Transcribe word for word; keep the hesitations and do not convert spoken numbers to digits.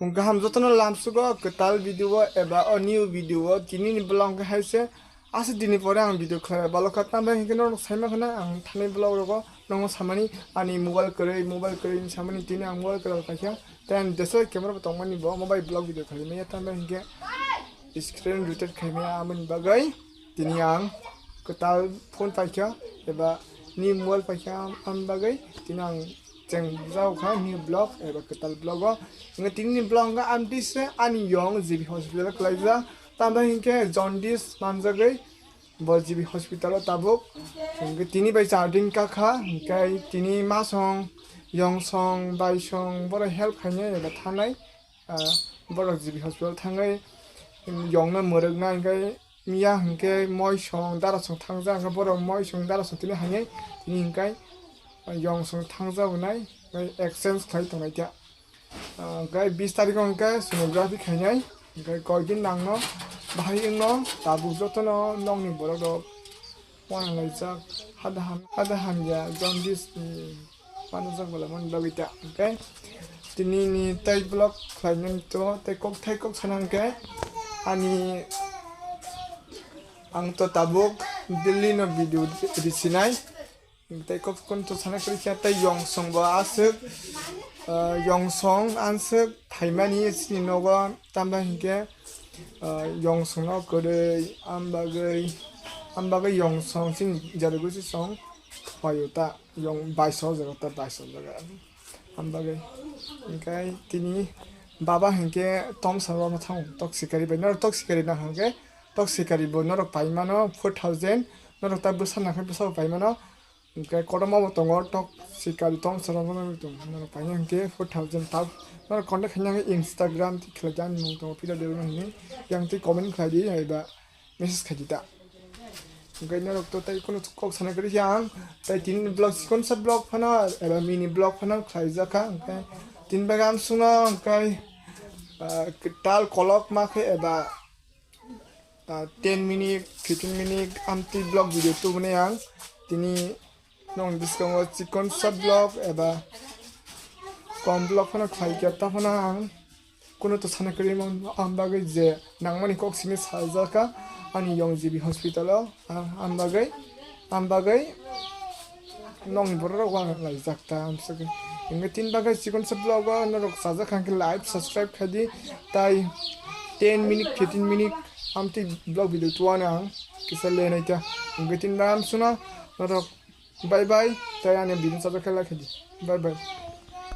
Mung kaham jotono lamsugo kwtal video o eba o new video o tini ni vlog hwnkhe hai se. Aswk dini pore ang video khlai balokha, tambai hinkhe norok saima khna ang thani vlog rogo nongo samani ani mobile kwrwi, mobile kwrwi hinwi samani tini ang mobile kwrwi paikha. Tei ani deso camera bo tongmani bo mobile vlog video khlai maya, tambai hinkhe screen rotate khaimaya, amoni bagwi tini ang kwtal phone paikha eba new mobile paikha, am-, am bagwi tini ang cheng jaokha new vlog eba kwtal vlog o. Hinkhe tini ni vlog wngkha amtwi se ani yong G B hospital o kwlaijak, tambai hinkhe jaundice manjagwi bo G B hospital o tabuk. Hinkhe tini bai charding kakha, hinkhe tini masong, yongsong, baisong borok help khainai eba thanai. Ah, borok G B hospital thangwi yongno mwrwkna hinkhe miya hinkhe moisong darasong thangjak, hinkhe borok moisong darasong tini hainai tini hinkhe yongsong thangjago nai, hinkhe exchange khlai tongnai khe. Ah, hinkhe bis tarikh o hinkhe sonography khainai, hinkhe koikdin nangno bahai wngno tabuk jotono nokni borok rok. Uanalaijak hada ham-, hada hamya jaundice ni panajak bwlamani bagwi ta. Hinkhe tini ni tei vlog khlainani to tei kok thai kok sana hinkhe ani ang to tabuk Delhi no video risinai. Tei kok kun to sana kwrwi kha tei yongsong bo aswk, ah, yongsong answk phaimani chini nogo, tambai hinkhe, ah, yongsongno kwrwi, am bagwi, am bagwi yongsong chini jarigwi se song phaio ta, yong baiso jaga ta, baiso jaga. Am bagwi hinkhe tini baba hinkhe tomsa rwna thango tok sikari bai, norok tok sikari nang hinkhe tok sikari bo norok paimano four thousand, norok ta bwsa nangkhe bwsa bo paimano. Hinkhe kotorma bo tongo, tok sikari tomsa rok no tong, norok paina hinkhe four thousand ta. Norok contact khaina hinkhe Instagram tei khlai jani mung tongo, Pira Debbarma hinwi. Yang tei comment khlai di, eba message khai di ta. Hinkhe norok to tei kunu kok sana kwrwi khe ang tei tini vlog, chikonsa vlog phano eba mini vlog phano khlai jak kha. Hinkhe tini bagwi amsukno hinkhe, ah, tal kolok ma khe eba ah, ten minute, fifteen minute amtwi vlog video tubunai ang. Tini nong bwskango chikonsa vlog eba kom vlog phano khlai khe ta phano ang kunu to sana kwrwi mano, ang bagwi je nangmani kok simi sajak kha ani yong G B hospital o, ang, ang bagwi, ang bagwi. Nokni borok rok uanalaijak ta, amsugwi. Hinkhe tini bagwi chikonsa vlog o norok chajak kha hinkhe like, subscribe khai di. Tai ten minute, fifteen minute amtwi vlog video tuana ang kisa lenai ta. Hinkhe tini bagwi amsukno norok bye bye. Tai ani video chajak khe like khai di. Bye bye.